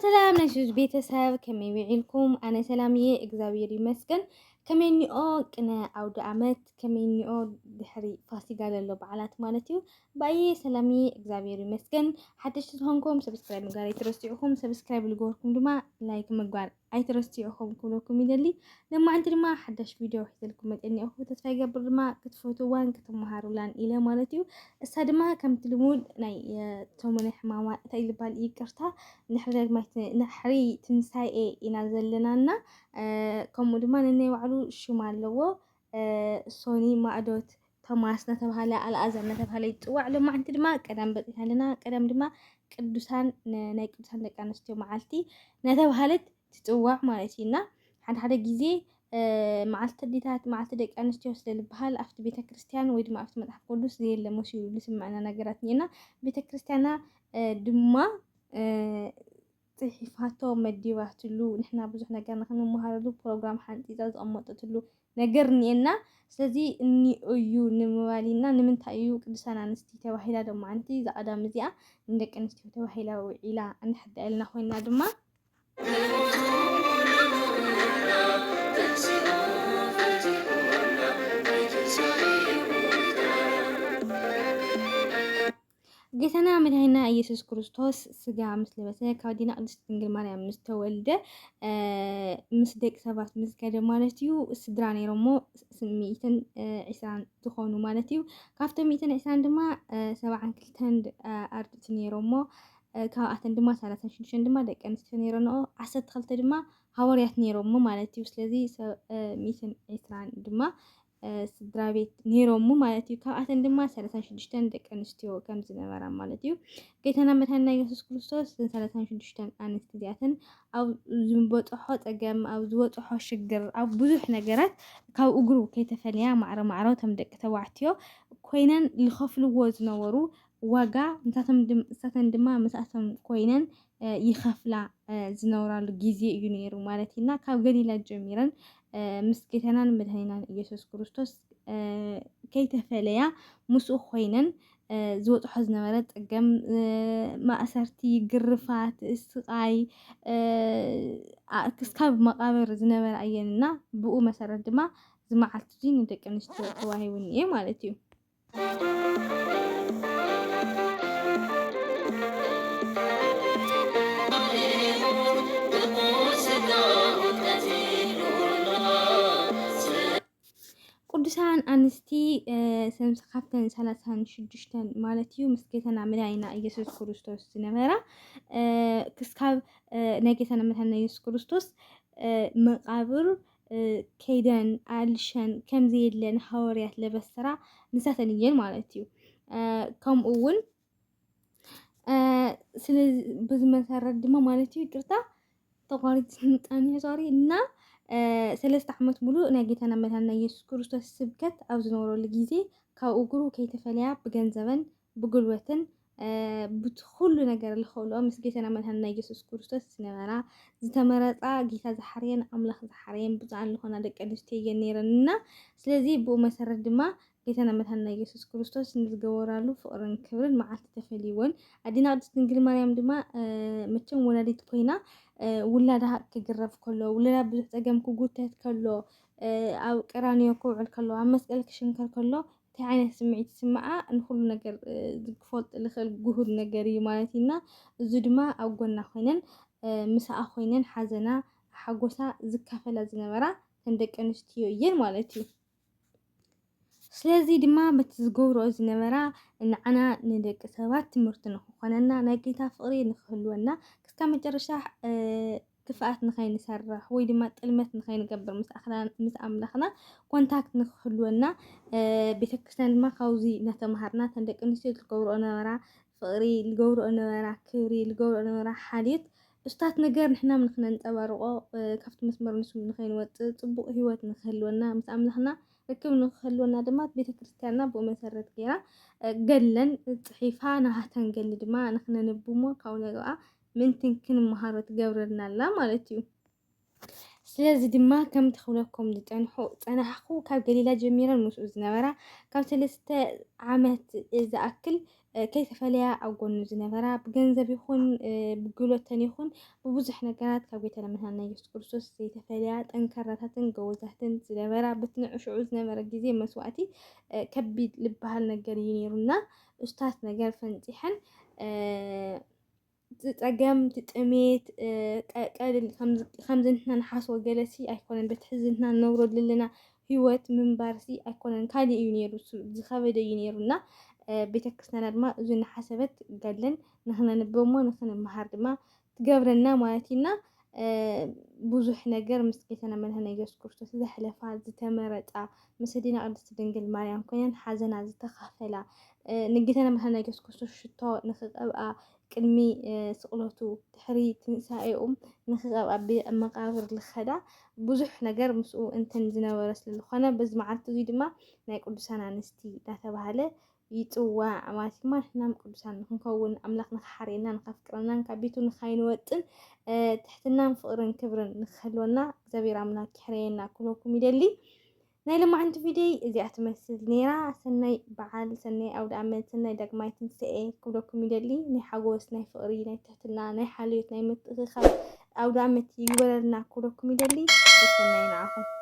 ሰላም ናይ ሱዝ ቤተሰብ፣ ከመይ ውዒልኩም? ኣነ ሰላም እየ፣ እግዚኣብሔር ይመስገን። ከመይ እኒኦ ቅነ ኣውደ ኣመት፣ ከመይ እኒኦ ድሕሪ ፋሲጋ ዘሎ በዓላት ማለት እዩ? ባየ ሰላም እየ፣ እግዚኣብሔር ይመስገን። ሓደሽቲ ዝኾንኩም ሰብስክራይብ ምግባር ኣይትረስዑኹም፣ ሰብስክራይብ ልገበርኩም ድማ ላይክ ምግባር ኣይትረስዑኹም ክብለኩም ይደሊ። ለማዓንቲ ድማ ሓዳሽ ቪድዮ ሒዘልኩም መፅአ እኒኦኹ። ተስፋ ይገብር ድማ ክትፈትዋን ክትመሃሩላን ኢለ ማለት እዩ። እሳ ድማ ከምቲ ልሙድ ናይ ሰሙነ ሕማማት እንታይ ዝበሃል ይቅርታ ንሕሪ ትንሳኤ ኢና ዘለናና። ከምኡ ድማ ነናይ ባዕሉ ሽም ኣለዎ። ሶኒ ማእዶት ቶማስ እናተባሃለ ኣልኣዛር እናተባሃለ ይፅዋዕ። ሎማዓንቲ ድማ ቀዳም በፂሕና ኣለና። ቀዳም ድማ ቅዱሳን ናይ ቅዱሳን ደቂ ኣንስትዮ መዓልቲ እናተባሃለት ትፅዋዕ ማለት እዩ። እና ሓደ ሓደ ግዜ መዓልቲ ኣዴታት መዓልቲ ደቂ ኣንስትዮ ስለ ዝበሃል ኣብቲ ቤተ ክርስቲያን ወይ ድማ ኣብቲ መፅሓፍ ቅዱስ ዘየለ መሲሉ ዝስምዐና ነገራት እኒአና። ቤተ ክርስቲያና ድማ ፅሒፋቶ መዲባትሉ ንሕና ብዙሕ ነገር ንክንመሃረሉ ፕሮግራም ሓንፂፃ ዘቐመጠትሉ ነገር እኒአና። ስለዚ እኒኦ እዩ ንምባል ኢና። ንምንታይ እዩ ቅዱሳን ኣንስቲ ተባሂላ? ሎማዓንቲ እዛ ቀዳም እዚኣ ንደቂ ኣንስትዮ ተባሂላ ውዒላ። እንድሕር ደኣ ኢልና ኮይንና ድማ ጌታና መድሓኒና ኢየሱስ ክርስቶስ ስጋ ምስ ለበሰ ካብ ኣዴና ቅድስት ድንግል ማርያም ምስ ተወልደ ምስ ደቂ ሰባት ምስ ከደ ማለት እዩ። ስድራ ነይሮሞ ሚእትን ዒስራን ዝኾኑ ማለት እዩ። ካብቶም ሚእትን ዒስራን ድማ ሰብዓን ክልተን ኣርድእቲ ነይሮሞ። ካብኣተን ድማ ሰላሳን ሽዱሽተን ድማ ደቂ ኣንስትዮ ነይረንኦ፣ ዓሰርተ ክልተ ድማ ሃዋርያት ነይሮሞ ማለት እዩ። ስለዚ ሚእትን ዒስራን ድማ ስድራ ቤት ነይሮሙ ማለት እዩ። ካብኣተን ድማ ሰላሳን ሽዱሽተን ደቂ ኣንስትዮ ከም ዝነበራ ማለት እዩ። ጌታና መድሓኒና የሱስ ክርስቶስ እዘን ሰላሳን ሽዱሽተን ኣንስቲ እዚኣተን ኣብ ዝበፅሖ ፀገም፣ ኣብ ዝበፅሖ ሽግር፣ ኣብ ብዙሕ ነገራት ካብ እግሩ ከይተፈለያ ማዕረ ማዕረ እቶም ደቂ ተባዕትዮ ኮይነን ዝኸፍልዎ ዝነበሩ ዋጋ ንሳቶም ድም- ንሳተን ድማ ምስኣቶም ኮይነን ይኸፍላ ዝነብራሉ ግዜ እዩ ነይሩ ማለት እዩ። እና ካብ ገሊላ ጀሚረን ምስ ጌታናን መድሓኒናን ኢየሱስ ክርስቶስ ከይተፈለያ ምስኡ ኮይነን ዝበፅሖ ዝነበረ ፀገም፣ ማእሰርቲ፣ ግርፋት፣ ስቓይ ክስካብ መቃብር ዝነበራ እየን። እና ብኡ መሰረት ድማ እዚ መዓልቲ እዚ ንደቂ ኣንስትዮ ተዋሂቡ እኒኤ ማለት እዩ። ቅዱሳን ኣንስቲ ሰምስ ካብተን ሰላሳን ሽዱሽተን ማለት እዩ ምስ ጌታና መድሓኒና ኢየሱስ ክርስቶስ ዝነበራ ክስካብ ናይ ጌታና መድሓኒና ኢየሱስ ክርስቶስ መቃብር ከይደን ኣልሸን ከም ዘየለን ሃዋርያት ለበሰራ ንሳተን እየን ማለት እዩ። ከምኡ እውን ስለዚ በዚ መሰረት ድማ ማለት እዩ ይቅርታ ተቋሪፅ ጣኒ ሶሪ እና ሰለስተ ዓመት ሙሉእ ናይ ጌታና መድሓኒና ኢየሱስ ክርስቶስ ስብከት ኣብ ዝነበረሉ ግዜ ካብ እግሩ ከይተፈለያ ብገንዘበን ብጉልበትን ብቲ ኩሉ ነገር ዝኸእልኦ ምስ ጌታና መድሓኒና ኢየሱስ ክርስቶስ ዝነበራ ዝተመረፃ ጌታ ዝሓርየን ኣምላኽ ዝሓርየን ብፁዓን ዝኾና ደቂ ኣንስትዮ እየን ነይረን እና ስለዚ ብኡ መሰረት ድማ ጌታና መድሓኒና ኢየሱስ ክርስቶስ ንዝገበራሉ ፍቕርን ክብርን መዓልቲ ተፈልይወን። ኣዴና ቅድስት ድንግል ማርያም ድማ መቸም ወላዲት ኮይና ውላዳ ክግረፍ ከሎ ውላዳ ብዙሕ ፀገም ክጉተት ከሎ ኣብ ቀራንዮ ክውዕል ከሎ ኣብ መስቀል ክሽንከር ከሎ እንታይ ዓይነት ስምዒት ይስምዓ ንኩሉ ነገር ክፈልጥ ዝኽእል ግሁድ ነገር እዩ ማለት እዩ። እና እዚ ድማ ኣብ ጎና ኮይነን ምስኣ ኮይነን ሓዘና ሓጎሳ ዝካፈላ ዝነበራ እተን ደቂ ኣንስትዮ እየን ማለት እዩ። ስለዚ ድማ በቲ ዝገብርኦ ዝነበራ ንዓና ንደቂ ሰባት ትምህርቲ ንክኾነና ናይ ጌታ ፍቕሪ ንክህልወና ክስካብ መጨረሻ ክፍኣት ንኸይንሰርሕ ወይ ድማ ጥልመት ንኸይንገብር ምስ ኣኽላ- ምስ ኣምላኽና ኮንታክት ንክህልወና ቤተክርስትያን ድማ ካብዚ እናተምሃርና እተን ደቂ ኣንስትዮ ዝገብርኦ ነበራ ፍቕሪ ዝገብርኦ ነበራ ክብሪ ዝገብርኦ ነበራ ሓልዮት እሱታት ነገር ንሕና ንክነንፀባርቆ ካብቲ መስመር ንሱ ንኸይንወፅእ ፅቡቕ ህይወት ንክህልወና ምስ ኣምላኽና ርክብ ንክህልወና ድማ ቤተ ክርስቲያንና ብኡ መሰረት ገይራ ገለን ፅሒፋ ናሃተን ገሊ ድማ ንክነንብሞ ካብ ነገኣ ምንትን ክንመሃሮ ትገብረልና ኣላ ማለት እዩ። ስለዚ ድማ ከምቲ ክብለኩም ዝፀንሑ ፀናሕኩ ካብ ገሊላ ጀሚረን ምስኡ ዝነበራ ካብ ሰለስተ ዓመት ዝኣክል ከይተፈለያ ኣብ ጎኑ ዝነበራ፣ ብገንዘብ ይኹን ብጉልበተን ይኹን ብብዙሕ ነገራት ካብ ጌታና መድሓኒና ኢየሱስ ክርስቶስ ዘይተፈለያ ጠንካራታትን ጎበዛትን ዝነበራ፣ በቲ ንዕሽዑ ዝነበረ ግዜ መስዋእቲ ከቢድ ዝበሃል ነገር እዩ ነይሩና። እሱታት ነገር ፈንፂሐን እቲ ፀገም፣ እቲ ጥሜት፣ ቀልል ከምዚ ንሕና ንሓስቦ ገለሲ ኣይኮነን። በቲ ሕዚ ንሕና ንነብሮ ዘለና ህይወት ምንባርሲ ኣይኮነን፣ ካሊእ እዩ ነይሩ፣ እሱ ዝኸበደ እዩ ነይሩ እና ቤተክርስትያና ድማ እዚ እናሓሰበት ገለን ንኽነንብብ እሞ ንኽንመሃር ድማ ትገብረና ማለት እዩ እና ብዙሕ ነገር ምስ ጌታና መድሓኒና ኢየሱስ ክርስቶስ ዘሕለፋ፣ ዝተመረፃ፣ ምስ ኣዴና ቅድስቲ ድንግል ማርያም ኮይነን ሓዘና ዝተኻፈላ፣ ንጌታና መድሓኒና ኢየሱስ ክርስቶስ ሽቶ ንኽቐብኣ ቅድሚ ስቕለቱ ድሕሪ ትንሳኤኡ ንኽቐብኣ ብመቓብር ልኸዳ ብዙሕ ነገር ምስኡ እንትን ዝነበረ ስለዝኾነ በዚ መዓልቲ እዚ ድማ ናይ ቅዱሳን ኣንስቲ እናተባህለ ይፅዋዕ ማለት እዩ። ንሕናም ቅዱሳን ንክንከውን ኣምላኽ ንክሓርየና ንከፍቅረናን ካብ ቤቱ ንካይንወጥን ትሕትናን ፍቕርን ክብርን ንክህልወና እግዚኣብሔር ኣምላክ ይሕረየና ክብለኩም ይደሊ። ናይ ለማዓንቲ ቪድዮይ እዚኣ ትመስል ነይራ። ሰናይ በዓል፣ ሰናይ ኣውደ ኣመት፣ ሰናይ ዳግማይ ትንስኤ ክብለኩም ይደሊ። ናይ ሓጎስ፣ ናይ ፍቕሪ፣ ናይ ትሕትና፣ ናይ ሓልዮት፣ ናይ ምትእኽኻብ ኣውደ ኣመት ይግበረልና ክብለኩም ይደሊ። ሰናይ ንዓኹም።